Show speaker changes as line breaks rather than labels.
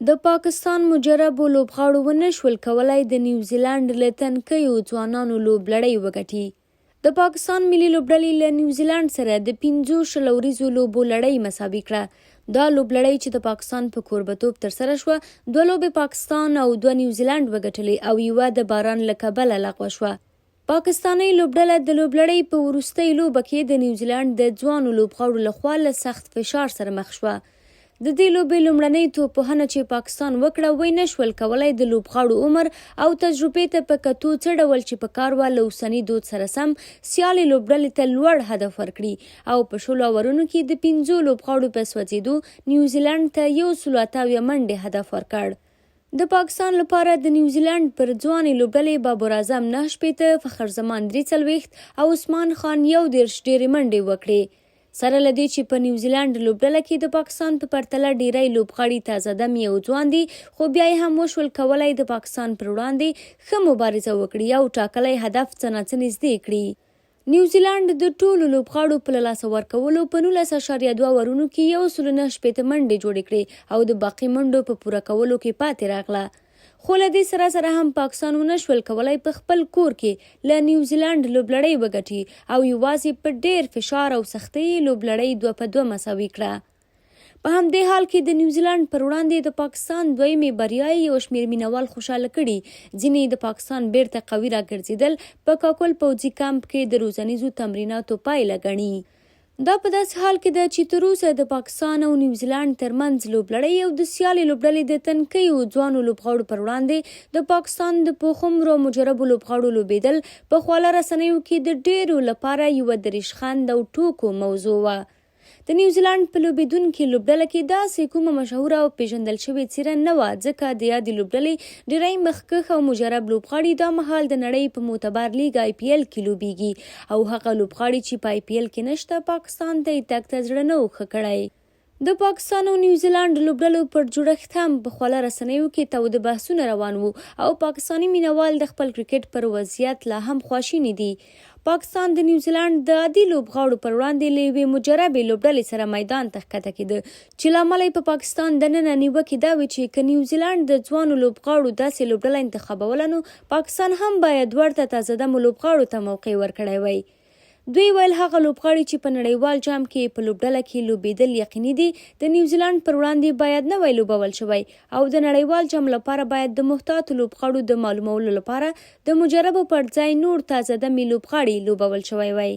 د پاکستان مجربو لوبغاړو ونه شول کولای د نیوزیلنډ له تنکیو ځوانانو لوبلړۍ وګټي. د پاکستان ملي لوبډلې له نیوزیلنډ سره د پنځو 20 اوریزو لوبو لړۍ مساوي کړه. دا لوبلړۍ چې د پاکستان په کوربتوب ترسره شوه، دوه لوبې پاکستان او دوه نیوزیلنډ وګټلې او یوه د باران له کبله لغوه شوه. پاکستانۍ لوبډله د لوبلړۍ په وروستۍ لوبه کې د نیوزیلنډ د ځوانو لوبغاړو له خوا له سخت فشار سره مخ شوه. د دې لوبې لومړنۍ توپوهنه چې پاکستان وکړه، ویې نه شول کولای د لوبغاړو عمر او تجربې ته په کتو څه ډول چې په کار وه له اوسني دود سره سم سیالې لوبډلې ته لوړ هدف ورکړي او په 20 اورونو کې د پنځو لوبغاړو په سوځېدو نیوزیلنډ ته 178 منډې هدف ورکړ. د پاکستان لپاره د نیوزیلنډ پر ځوانې لوبډلې بابر اعظم 69، فخر زمان 43 او عثمان خان 31 ډېرې منډې وکړې. سره له دې چې په نیوزیلنډ لوبډله کې د پاکستان په پرتله ډېری لوبغاړي تازه دمي او ځوان دي، خو بیا یې هم وشول کولای د پاکستان پر وړاندې ښه مبارزه وکړي او ټاکلی هدف څه ناڅه نږدې کړي. نیوزیلنډ د ټولو لوبغاړو په له لاسه ورکولو په 19.2 اورونو کې 169 منډې جوړې کړې او د باقي منډو په پوره کولو کې پاتې راغله. خو له دې سره سره هم پاکستان ونه شول کولای په خپل کور کې له نیوزیلنډ لوبلړۍ وګټي او یوازې په ډېر فشار او سختۍ یې لوبلړۍ 2 په 2 مساوي کړه. په همدې حال کې د نیوزیلنډ پر وړاندې د پاکستان دویمې بریا یې یو شمېر مینوال خوشاله کړي. ځینې د پاکستان بیرته قوي راګرځېدل په کاکل پوځي کمپ کې د روزنیزو تمریناتو پایله ګڼي. دا په داسې حال کې ده چې تر اوسه د پاکستان او نیوزیلنډ ترمنځ لوبلړۍ او د سیالې لوبډلې د تنکیو ځوانو لوبغاړو پر وړاندې د پاکستان د پوخ عمرو او مجربو لوبغاړو لوبېدل په خواله رسنیو کې د ډېرو لپاره یوه د ریشخند او ټوکو موضوع وه. د نیوزیلانډ په لوبېدونکې لوبډله کې داسې کومه مشهوره او پېژندل شوې څېره نه وه، ځکه د یادې لوبډلې ډېری مخکښ او مجرب لوبغاړي دا مهال د نړۍ په معتبر لیګ آی پي ایل کې لوبېږي او هغه لوبغاړي چې په آی پي ایل کې نشته، پاکستان ته یې تګ ته زړه نه و ښه کړی. د پاکستان او نیوزیلانډ لوبډلو پر جوړښت هم په خواله رسنیو کې تاوده بحثونه روان وو او پاکستاني مینهوال د خپل کرکټ پر وضعیت لا هم خواشیني دي. پاکستان د نیوزیلانډ د عادي لوبغاړو پر وړاندې له یوې مجربې لوبډلې سره میدان ته ښکته کېده چې له امله یې په پاکستان دننه نیوکې دا وې چې که نیوزیلانډ د ځوانو لوبغاړو داسې لوبډله انتخابوله نو پاکستان هم باید ورته تازه دمو لوبغاړو ته موقع ورکړی وای. دوی ویل هغه لوبغاړي چې په نړیوال جام کې په لوبډله کې لوبېدل یقیني دي، د نیوزیلانډ پر وړاندې باید نه وای لوبول شوی او د نړیوال جام لپاره باید د محتاطو لوبغاړو د معلومولو لپاره د مجربو پر ځای نور تازه دمي لوبغاړي لوبول شوی وای.